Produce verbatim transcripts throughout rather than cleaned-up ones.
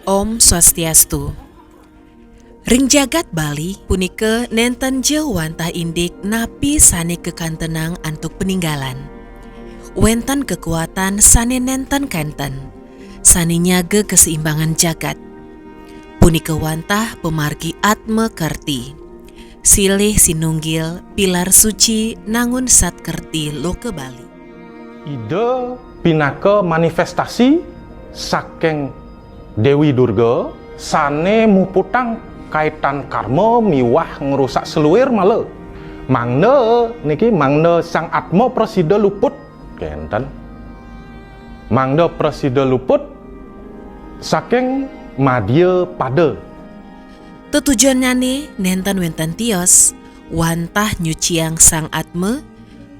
Om Swastiastu. Ring jagat Bali punika nenten ja wantah indik napi sane kakantenang antuk paninggalan. Wenten kekuatan sane nenten kenten, sane nyaga kaseimbangan jagat. Punika wantah pamargi Atma Kerti, silih sinunggil pilar suci nangun satkerti loka Bali. Ida pinaka manifestasi saking Dewi Durga sane muputang kaitan karma miwah ngrusak seluir mala. Mangda niki, mangda Sang Atma prasida luput, kenten. Mangda prasida luput saking madya pada. Tetujonnyane nenten wenten tios, wantah nyuciang Sang Atma,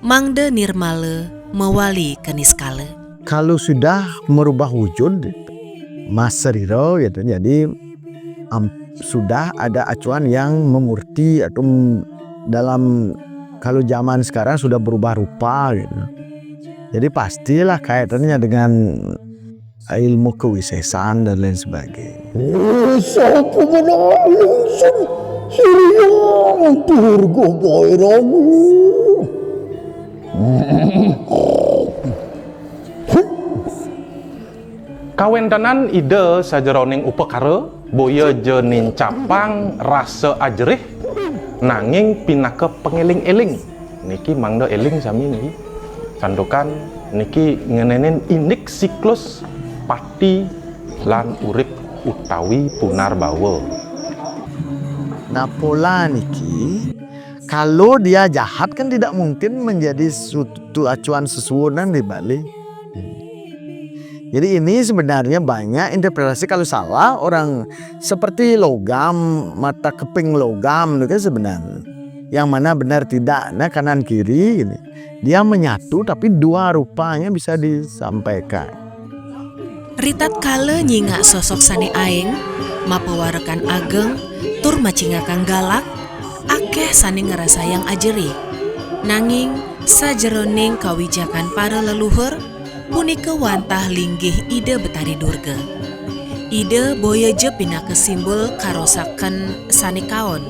mangda nirmala mawali kaniskala. Kalau sudah merubah wujud, mas sarira gitu, jadi am, sudah ada acuan yang memurti atau m- dalam, kalau zaman sekarang sudah berubah rupa gitu. Jadi pastilah kaitannya dengan ilmu kewisesan dan lain sebagainya. Oh, sapa menawi ingsun Hyang Durga Bairawa? Kawentenan Ida sajeroning upakara boya ja nincapang rasa ajerih, nanging pinaka pangeling-eling. Niki mangda eling sami niki. Santukan niki ngenenin indik siklus pati lan urip utawi punarbawa. Nah, pola niki, kalau dia jahat kan tidak mungkin menjadi suatu acuan sesuunan di Bali. Jadi ini sebenarnya banyak interpretasi, kalau salah orang seperti logam, mata keping logam itu kan sebenarnya. Yang mana benar tidak, nah, kanan kiri gini. Dia menyatu tapi dua rupanya bisa disampaikan. Ritatkala nyingak sosok sane aeng, mapawarekan ageng, tur macingakang galak, akeh sane ngrasayang ajerih. Nanging sajeroning kawijakan para leluhur, punika wantah linggih Ida Betari Durga. Ida boya ja pinaka simbol karosaken sane kaon.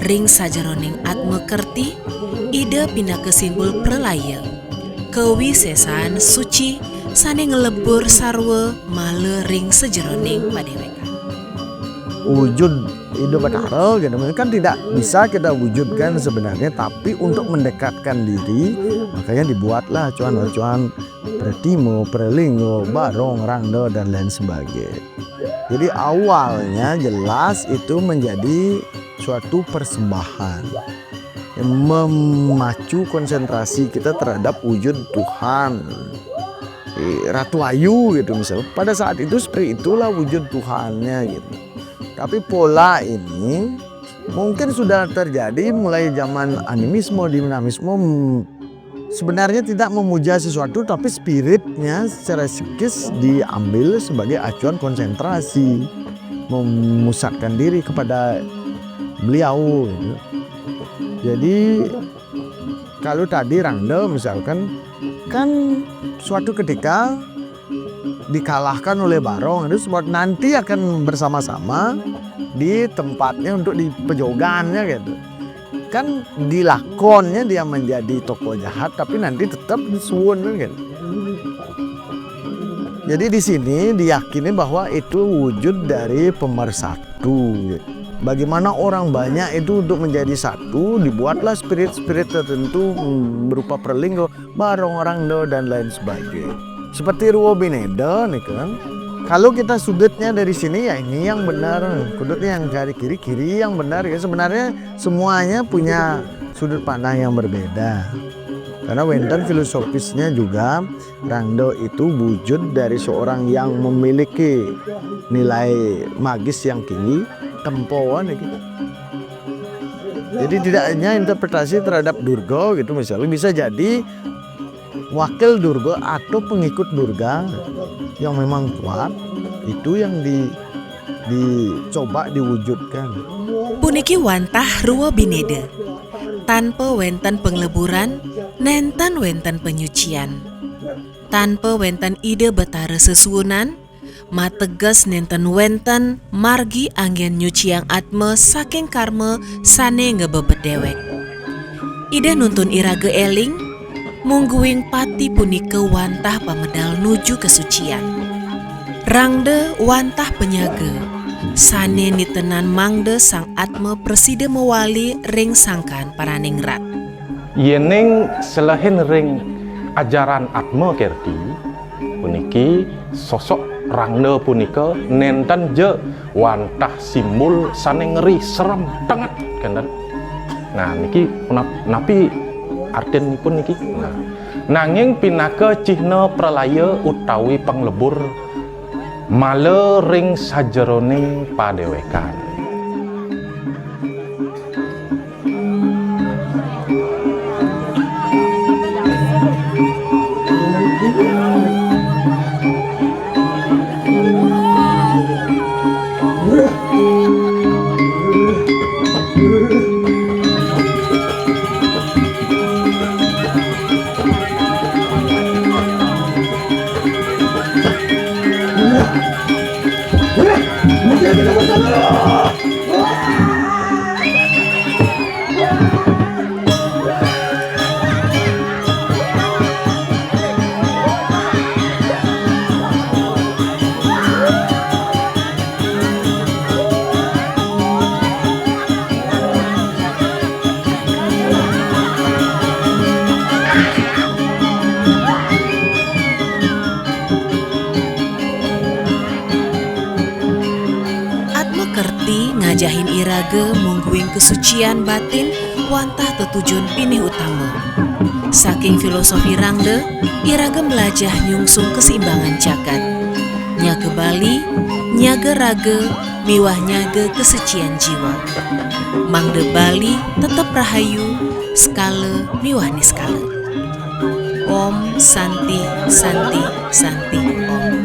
Ring sajeroning Atma Kerti, Ida pinaka simbol pralaya, kawisesan suci sane nglebur sarwa mala ring sajeroning padewekan. Wujud Ida Betara gitu kan tidak bisa kita wujudkan sebenarnya, tapi untuk mendekatkan diri, makanya dibuatlah acuan-acuan Pratima, Pralingga, Barong, Rangda, dan lain sebagainya. Jadi awalnya jelas itu menjadi suatu persembahan yang memacu konsentrasi kita terhadap wujud Tuhan. Eh, Ratu Ayu gitu misalnya. Pada saat itu seperti itulah wujud Tuhannya gitu. Tapi pola ini mungkin sudah terjadi mulai zaman animisme, dinamisme, mm, sebenarnya tidak memuja sesuatu, tapi spiritnya secara psikis diambil sebagai acuan konsentrasi, memusatkan diri kepada beliau gitu. Jadi kalau tadi Rangda misalkan, kan suatu ketika dikalahkan oleh Barong, itu sebab nanti akan bersama-sama di tempatnya untuk di pejogannya gitu. Kan di lakonnya dia menjadi tokoh jahat, tapi nanti tetap disuun gitu. Jadi di sini diyakini bahwa itu wujud dari pemersatu. Bagaimana orang banyak itu untuk menjadi satu, dibuatlah spirit-spirit tertentu, mm, berupa Pralingga, Barong, Rangda, dan lain sebagainya. Seperti Rwa Bineda nih kan. Kalau kita sudutnya dari sini, ya ini yang benar, sudutnya yang dari kiri, kiri yang benar ya. Sebenarnya semuanya punya sudut pandang yang berbeda. Karena wenten filosofisnya juga, Rangda itu wujud dari seorang yang memiliki nilai magis yang tinggi, tempoan gitu. Jadi tidak hanya interpretasi terhadap Durga gitu misalnya, bisa jadi wakil Durga atau pengikut Durga yang memang kuat itu yang di dicoba diwujudkan. Puniki wantah rua bineda. Tanpa wenten pengleburan, nenten wenten penyucian. Tanpa wenten Ida Betara sesuunan, mateges nenten wenten margi anggen nyuciang atma saking karma sane ngebebet dewek. Ida nuntun iraga eling, mungguing pati punika wantah pamedal nuju kesucian. Rangda wantah penyaga, sane nitenan mangda sang atma prasida mawali ring sangkan paraningrat. Yening selehin ring ajaran Atma Kerti, puniki sosok rangda punika nenten ja wantah simbol sane ngeri serem tenget kenten. Nah, niki punap-, napi artinipun niki? Nah, nanging pinaka cihna pralaya utawi panglebur mala ring sajeroning padewekan. Atma Kerti ngajahin iraga mungguing kesucian batin wantah tetujon pinih utama. Saking filosofi rangda, iraga melajah nyungsung keseimbangan jagat. Nyaga Bali, nyaga raga, miwah nyaga kesucian jiwa. Mangda Bali tetep rahayu, sekala miwah niskala. Om Santi, Santi, Santi, Om.